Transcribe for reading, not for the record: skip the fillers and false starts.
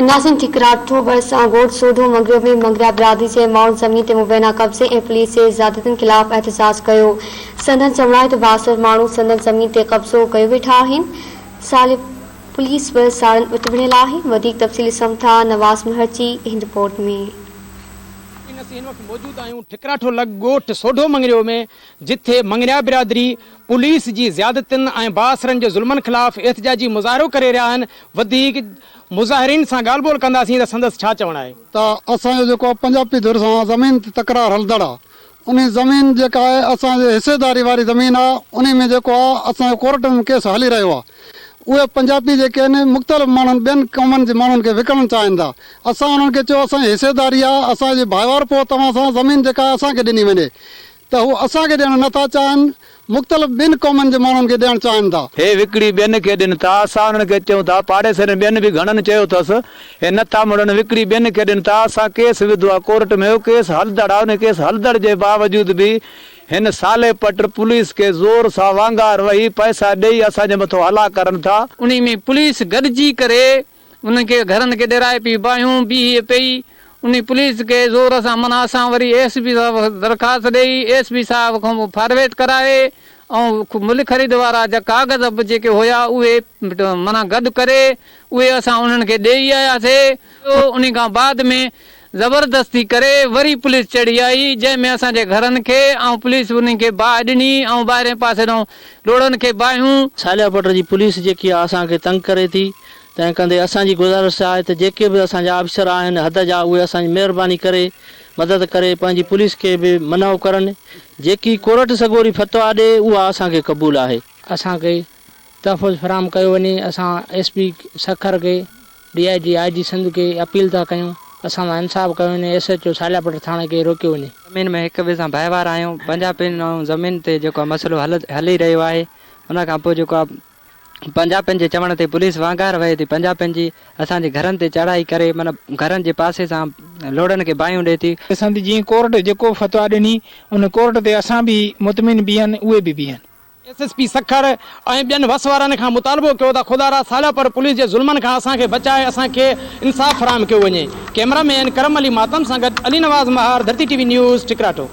ناظم ٺڪراٺو ڀرسان ڳوٺ سوڍو مڱريو ۾ مڱريا برادري جي ماڻهن زمين تي مبينا قبضي ۽ پوليس جي زيادتين خلاف احتجاج ڪيو. سندن چوڻ آهي ته بااثر ماڻهو سندن زمين تي قبضو ڪيو ويٺا آهن. صالح پوليس به ساڻن اتڀڙيل آهي. وڌيڪ تفصيل ڏسون ٿا نواز مهر جي هن رپورٽ ۾. اسين هن وقت موجود آهيون ٺڪراٺو لڳ ڳوٺ سوڍو مڱريو ۾ جتي مڱريا برادري پوليس جي زيادتين ۽ بااثرن جي ظلمن خلاف احتجاجي مظاهرو ڪري رهيا آهن وڌيڪ مظاهرين سان ڳالهه ٻولهه ڪنداسين ته سندس ڇا چوڻ آهي. ته اسان جو جيڪو پنجابي ڌر سان زمين تي تڪرار هلندڙ آ انهي زمين جيڪا آهي اسان جي حصيداري واري زمين آ انهي ۾ جيڪو آ اسان جو ڪورٽ ۾ ڪيس هلي رهيو آ اهي پنجابي جيڪي آهن مختلف ماڻهن ٻين قومن جي ماڻهن کي وڪڻڻ چاهين ٿا اسان انهن کي چيو اسان جي حصيداري آ اسان جي ڀائيوار پوء توهان سان زمين جيڪا آهي اسان کي ڏني وڃي ته هو اسان کي ڏيڻ نه ٿا چاهين، مختلف ٻين قومن جي ماڻهن کي ڏيڻ چاهين ٿا. هي وڪڙي ٻين کي ڏين ٿا، اسان انهن کي چئون ٿا، پاڙيسرين ٻين به گهڻن چيو اٿس، هي نه ٿا مڙن، وڪڙي ٻين کي ڏين ٿا، اسان ڪيس وڌو آ ڪورٽ ۾، اهو ڪيس هلندڙ آ، ان ڪيس هلندڙ جي باوجود به هن صالح پٽ پوليس کي زور سان وانگار وهي پئسا ڏئي اسان جي مٿو هلا ڪرن ٿا. انهي ۾ پوليس گڏجي ڪري انهن کي گهرن کي ڏرائي پئي باهيون بيهي پئي انهي پوليس کي زور سان معنيٰ اسان وري ايس پي صاحب کي درخواست ڏئي ايس پي صاحب کان فارويٽ ڪرائي ۽ مل خريد وارا جا ڪاغذ به جيڪي هيا اهي معنيٰ گڏ ڪري اهي اسان انهن کي ڏئي آياسي انهي کان بعد ۾ زبردستي ڪري وري پوليس چڙهي آئي جنهن ۾ اسان جي گهرن کي ۽ پوليس انهن کي باهه ڏني ۽ ٻاهرين پاسي ڏانهن لوڙهن کي باهيون. صالح پٽ جي پوليس جيڪي آ اسان کي تنگ ڪري ٿي تنهن ڪندي اسان جي گذارش آهي ته جيڪي به اسان جا آفيسر آهن حد جا اهي اسان جي مهرباني ڪري مدد ڪري پنهنجي پوليس کي به منع ڪرن جيڪي ڪورٽ سڳوري فتويٰ ڏي اها اسان کي قبول آهي. اسان کي تحفظ فراهم ڪيو وڃي اسان ايس پي سکر کي D I G I G Sindh کي اپيل ٿا ڪيون اسان سان انصاف ڪيو وڃي ايس ايڇ او صالح پٽ ٿاڻي کي روڪيو وڃي. زمين ۾ هڪ ٻئي سان ڀائيوار آهيون پنجابين ۽ زمين تي جيڪو آهي مسئلو هلي رهيو آهي ان کان پوء جيڪو آهي پنجابين جي چوڻ تي پوليس وانگار وهي ٿي پنجابين جي اسان جي گهرن تي چڙهائي ڪري معنيٰ گهرن جي پاسي سان لوڙهن کي باهيون ڏئي ٿي. اسان تي جيئن ڪورٽ جيڪو فتويٰ ڏني ان ڪورٽ تي اسان به مطمئن بيهن اهي به بيهن. ايس ايس پي سکر ۽ ٻين وس وارن کان مطالبو ڪيو ته خدارا سالياپر پوليس جي ظلمن کان اسان کي بچائي اسان کي انصاف فراهم ڪيو وڃي. ڪئميرا مين ڪرم علي ماتم سان گڏ Ali Nawaz Mahar Dharti T V news Thakratho.